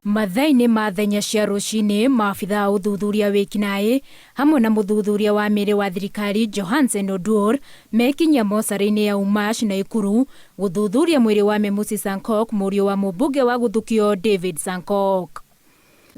Mathaa-inĩ ma thaa 4 cia rũcinĩ, maabithaa a ũthuthuria wĩkinaĩ hamwe na mũthuthuria wa mĩĩrĩ wa thirikari Johansen Oduor mekinyia mocarĩ-inĩ ya Umash, Naikuru gũthuthuria mwĩrĩ wa Memusi Sankok, mũriũ wa mũmbunge wa gũthukio David Sankok.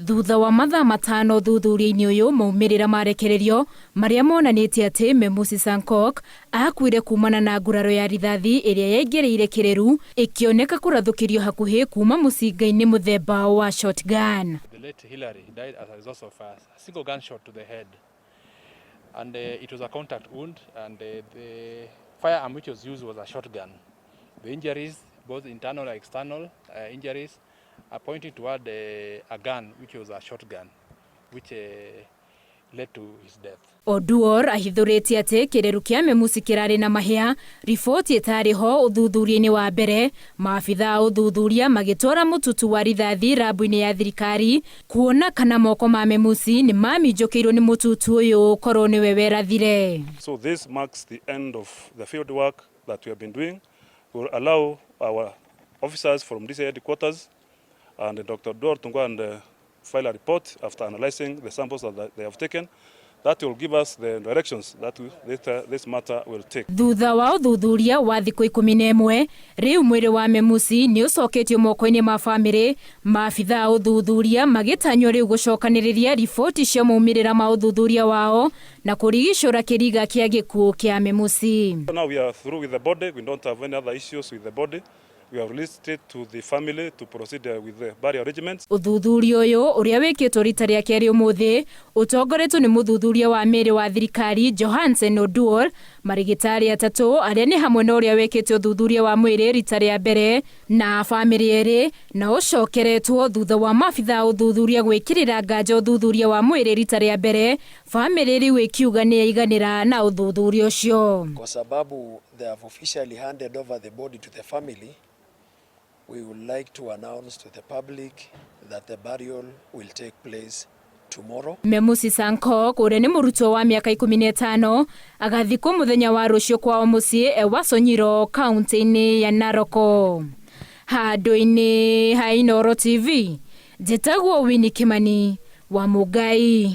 Thutha wa mathaa 5 ũthuthuria-inĩ ũyũ, maumĩrĩra marekererio marĩa monanĩtie atĩ Memusi Sankok akuire kumana na nguraro ya rithathi ĩrĩa yaingĩrĩire kĩreru ĩkĩoneka kũrathũkĩrio hakuhĩ kuma mũcinga-inĩ mũthemba wa shotgun. The late Hillary died as a result of a single gunshot to the head, and it was a contact wound, and the firearm which was used was a shotgun. The injuries, both internal and external injuries, are pointing toward a gun which was a shotgun, which led to his death. Oduor ahithũrĩtie atĩ kĩreru kĩa Memusi kĩrarĩ na mahĩa, riboti ĩtarĩ ho ũthuthuria-inĩ wa mbere. Maabithaa a ũthuthuria magĩtwara mũtutu wa rithathi rabu-inĩ ya thirikari kuona kana moko ma Memusi nĩ maminjũkĩirwo nĩ mũtutu ũyũ korwo nĩwe werathire. So this marks the end of the field work that we have been doing. We will allow our officers from DCI headquarters and Dr. Oduor to go and file a report after analyzing the samples that they have taken. That will give us the directions that this matter will take. Thutha wa ũthuthuria wa thikũ 11, rĩu mwĩrĩ wa Memusi nĩ ũcoketio moko-inĩ ma bamĩrĩ. Maabithaa a ũthuthuria magĩtanywo rĩu gũcokanĩrĩria riboti cia maumĩrĩra ma ũthuthuria wao na kũrigicũra kĩriga kĩa gĩkuũ kĩa Memusi. Now we are through with the body. We don't have any other issues with the body. We have released it to the family to proceed with the burial arrangements. Ũthuthuria ũyũ ũrĩa wĩkĩtwo rita rĩa kerĩ ũmũthĩ ũtongoretio nĩ mũthuthuria wa mĩĩrĩ wa thirikari Johansen Oduor, marigitari atatũ arĩa nĩ hamwe na ũrĩa wĩkĩte ũthuthuria wa mwĩrĩ rita rĩa mbere na bamĩrĩ erĩ, na ũcokeretwo thutha wa maabithaa ũthuthuria gwĩkĩrĩra nganja ũthuthuria wa mwĩrĩ rita rĩa mbere, bamĩrĩ rĩu ĩkiuga nĩ yaiganĩra na ũthuthuria ũcio. Kwa sababu they have officially handed over the body to the family, we would like to announce to the public that the burial will take place tomorrow. Memusi Sankok ũrĩa nĩ mũrutwo wa mĩaka 15 agathikwo mũthenya wa rũciũ kwao mũciĩ Ewaso Nyiro, kaunti-inĩ ya Narok. Handũ-inĩ ha Inooro TV, njĩtagwo Winnie Kimani wa Mũngai.